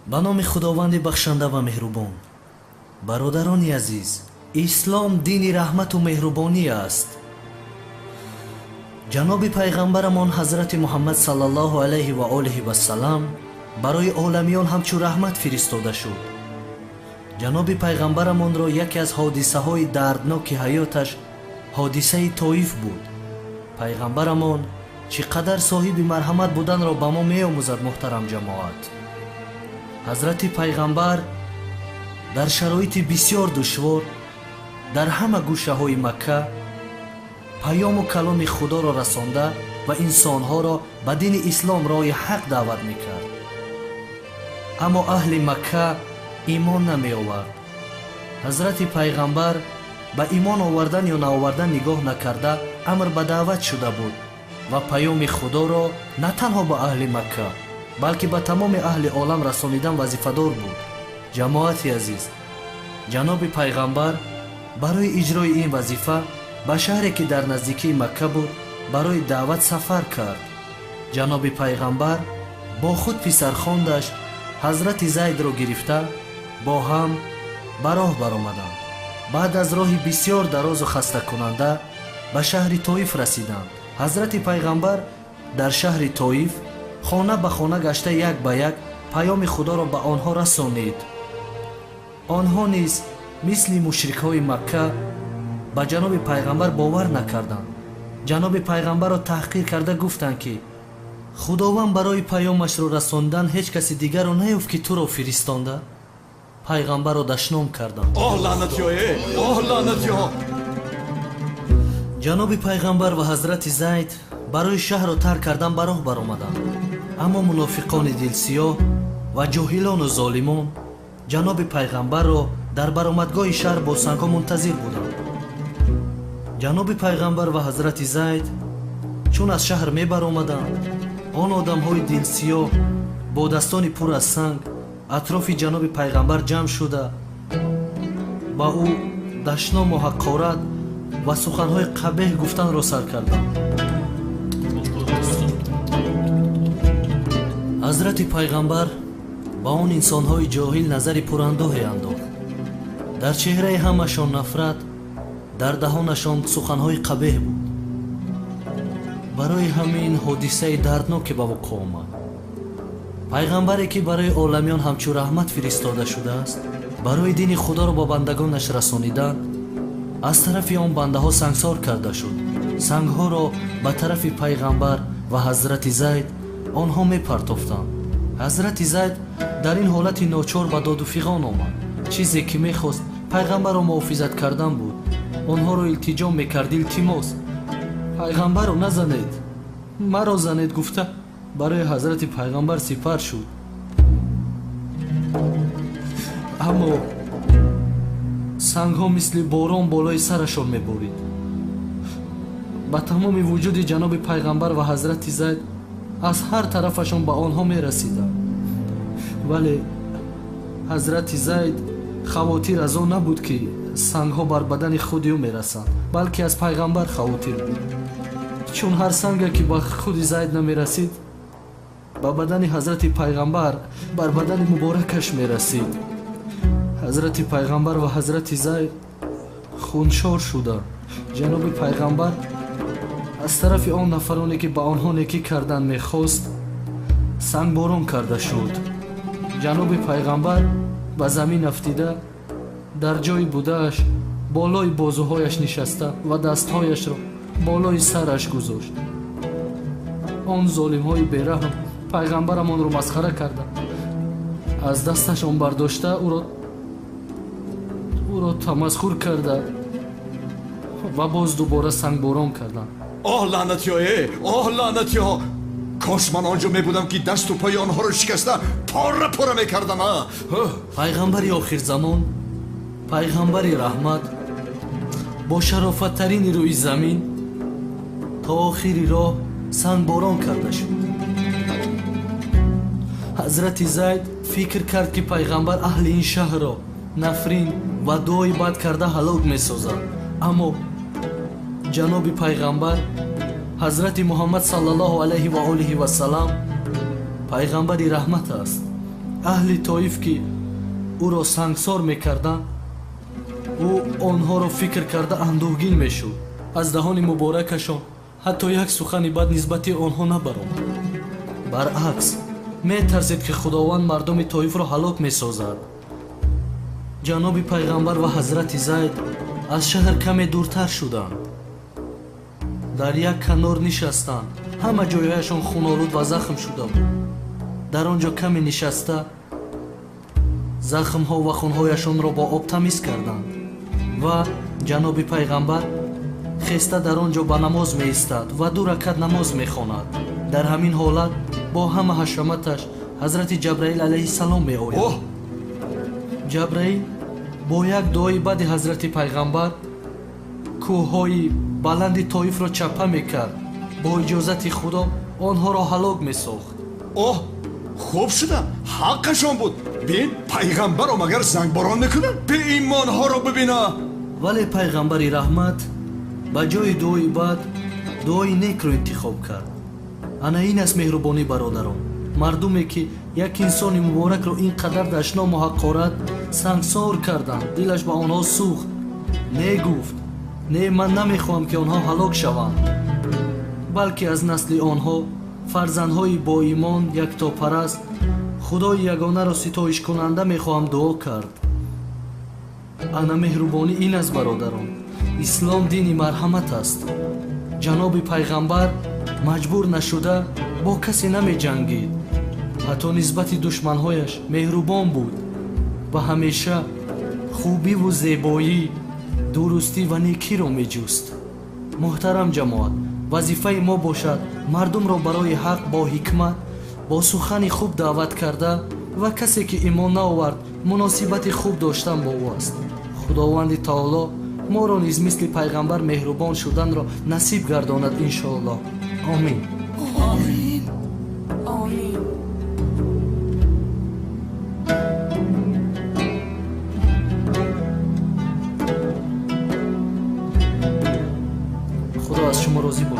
Ба номи Худованди бахшанда ва меҳрубон. Бародарони азиз, ислом дини раҳмату меҳрубонӣ аст. Ҷаноби пайғамбарамон ҳазрати Муҳаммад саллаллоҳу алайҳи ва олиҳи вассалам барои оламиён ҳамчун раҳмат фиристода шуд. Ҷаноби пайғамбарамонро яке аз ҳодисаҳои дардноки ҳаёташ ҳодисаи Тоиф буд. Пайғамбарамон чӣ қадар соҳиби марҳамат буданро ба мо меомӯзад, муҳтарам ҷамоат. Ҳазрати пайғамбар дар шароити бисёр душвор дар ҳама гӯшаҳои Макка паёму каломи Худоро расонда ва инсонҳоро ба дини ислом роҳи ҳақ даъват мекард. Аммо аҳли Макка имон намеовард. Ҳазрати пайғамбар ба имон овардан ё наовардан нигоҳ накарда амр ба даъват шуда буд ва паёми Худоро на танҳо ба аҳли Макка, балки ба тамоми аҳли олам расонидан вазифадор буд. Ҷамоати азиз, ҷаноби пайғамбар барои иҷрои ин вазифа ба шаҳре ки дар наздикии Макка буд барои даъват сафар кард. Ҷаноби пайғамбар бо худ писархондаш ҳазрати Зайдро гирифта бо ҳам ба роҳ баромаданд. Баъд аз роҳи бисёр дарозу хастакунанда ба шаҳри Тоиф расиданд. Ҳазрати пайғамбар дар шаҳри Тоиф хона ба хона гашта як ба як паёми Худоро ба онҳо расонид. Онҳо низ мисли мушрикҳои Макка ба ҷаноби пайғамбар бовар накарданд. Ҷаноби пайғамбарро таҳқир карда гуфтанд, ки Худованд барои паёмашро расондан ҳеҷ каси дигарро наёфт, ки туро фиристонда. Пайғамбарро дашном карданд. Оҳ, лаънатиё, э! Оҳ, лаънатиё! Ҷаноби пайғамбар ва ҳазрати Зайд барои шаҳрро тарк кардан ба роҳ баромаданд. Аммо мунофиқони дилсиёҳ ва ҷоҳилону золимон ҷаноби пайғамбарро дар баромадгоҳи шаҳр бо сангҳо мунтазир буданд. Ҷаноби пайғамбар ва ҳазрати Зайд чун аз шаҳр мебаромаданд, он одамҳои дилсиёҳ бо дастони пур аз санг атрофи ҷаноби пайғамбар ҷамъ шуда ба ӯ дашному ҳақорат ва суханҳои қабеҳ гуфтанро сар карданд. Ҳазрати пайғамбар ба он инсонҳои ҷоҳил назари пурандоҳе андохт. Дар чеҳраи ҳамашон нафрат, дар даҳонашон суханҳои қабеҳ буд. Барои ҳамин ҳодисаи дардноке ба вуқӯъ омад. Пайғамбаре ки барои оламиён ҳамчун раҳмат фиристода шудааст, барои дини Худоро ба бандагонаш расонидан аз тарафи он бандаҳо сангсор карда шуд. Сангҳоро ба тарафи пайғамбар ва ҳазрати Зайд онҳо мепартофтанд. Ҳазрати Зайд дар ин ҳолати ночор ба доду фиғон омад. Чизе ки мехост пайғамбарро муҳофизат кардан буд. Онҳоро илтиҷо мекард, илтимос, пайғамбарро назанед, маро занед гуфта барои ҳазрати пайғамбар сипар шуд. Аммо сангҳо мисли борон болои сарашон меборид. Ба тамоми вуҷуди ҷаноби пайғамбар ва ҳазрати Зайд аз ҳар тарафашон ба онҳо мерасиданд. Вале ҳазрати Зайд хавотир аз он набуд, ки сангҳо бар бадани худи ӯ мерасанд, балки аз пайғамбар хавотир буд. Чун ҳар санге ки ба худи Зайд намерасид, ба бадани ҳазрати пайғамбар, бар бадани муборакаш мерасид. Ҳазрати пайғамбар ва ҳазрати Зайд хуншор шуда. Ҷаноби пайғамбар аз тарафи он нафароне ки ба онҳо некӣ кардан мехост, сангборон карда шуд. Ҷаноби пайғамбар ба замин афтида дар ҷои будааш болои бозуҳояш нишаста ва дастҳояшро болои сараш гузошт. Он золимҳои бераҳм пайғамбарамонро масхара карда, аз дасташон бардошта ӯро тамасхур карда ва боз дубора сангборон карданд. Оҳ, лаънатиё, э! Оҳ, лаънатиё! Кош ман он ҷо мебудам, ки дасту пои онҳоро шикаста пора пора мекардам. Пайғамбари охирзамон, пайғамбари раҳмат бо шарофаттарини рӯи замин то охири роҳ сангборон карда шуд. Ҳазрати Зайд фикр кард, ки пайғамбар аҳли ин шаҳрро нафрин ва дуои бад карда ҳалок месозад. Аммо ҷаноби пайғамбар ҳазрати Муҳаммад саллаллоҳу алайҳи ва олиҳи вассалам пайғамбари раҳмат аст. Аҳли Тоиф ки ӯро сангсор мекарданд, ӯ онҳоро фикр карда андӯҳгин мешуд. Аз даҳони муборакашон ҳатто як сухани бад нисбати онҳо набаромад. Баръакс, метарсид ки худованд мардуми Тоифро ҳалок месозад. Ҷаноби пайғамбар ва ҳазрати Зайд аз шаҳр каме дуртар шуданд. Дар як канор нишастанд. Ҳама ҷойҳояшон хунолуд ва захм шуда буд. Дар он ҷо каме нишаста захмҳо ва хунҳояшонро бо об тамиз карданд ва ҷаноби пайғамбар хеста дар он ҷо ба намоз меистад ва 2 ракат намоз мехонад. Дар ҳамин ҳолат бо ҳама ҳашаматаш ҳазрати Ҷабраил алайҳиссалом меояд. Ҷабраил бо як дуои бади ҳазрати пайғамбар кӯҳҳои баланди Тоифро чаппа мекард. Бо иҷозати Худо онҳоро ҳалок месохт. Оҳ, хуб шуда, ҳаққашон буд. Бин, пайғамбаро магар зангборон мекунанд? Беимонҳоро бибина. Вале пайғамбари раҳмат ба ҷои дуои бад дуои некро интихоб кард. Ана ин аст меҳрубонӣ, бародарон. Мардуме ки як инсони муборакро ин қадар дашному ҳақорат сангсор карданд, дилаш ба онҳо сӯхт. Не гуфт: не, ман намехоҳам ки онҳо ҳалок шаванд, балки аз насли онҳо фарзандҳои боимон, яктопараст, худои ягонаро ситоишкунанда мехоҳам дуо кард. Ана меҳрубонӣ ин аст, бародарон. Ислом дини марҳамат аст. Ҷаноби пайғамбар маҷбур нашуда бо касе намеҷангид. Ҳатто нисбати душманҳояш меҳрубон буд ва ҳамеша хубиву зебоӣ, дурустӣ ва некиро меҷуст. Муҳтарам ҷамоат, вазифаи мо бошад мардумро барои ҳақ бо ҳикмат, бо сухани хуб даъват карда ва касе ки имон наовард муносибати хуб доштан бо ӯ аст. Худованди таоло моро низ мисли пайғамбар меҳрубон шуданро насиб гардонад, иншоаллоҳ. Омин. Омин. Омин. Худо аз шумо розӣ бошад.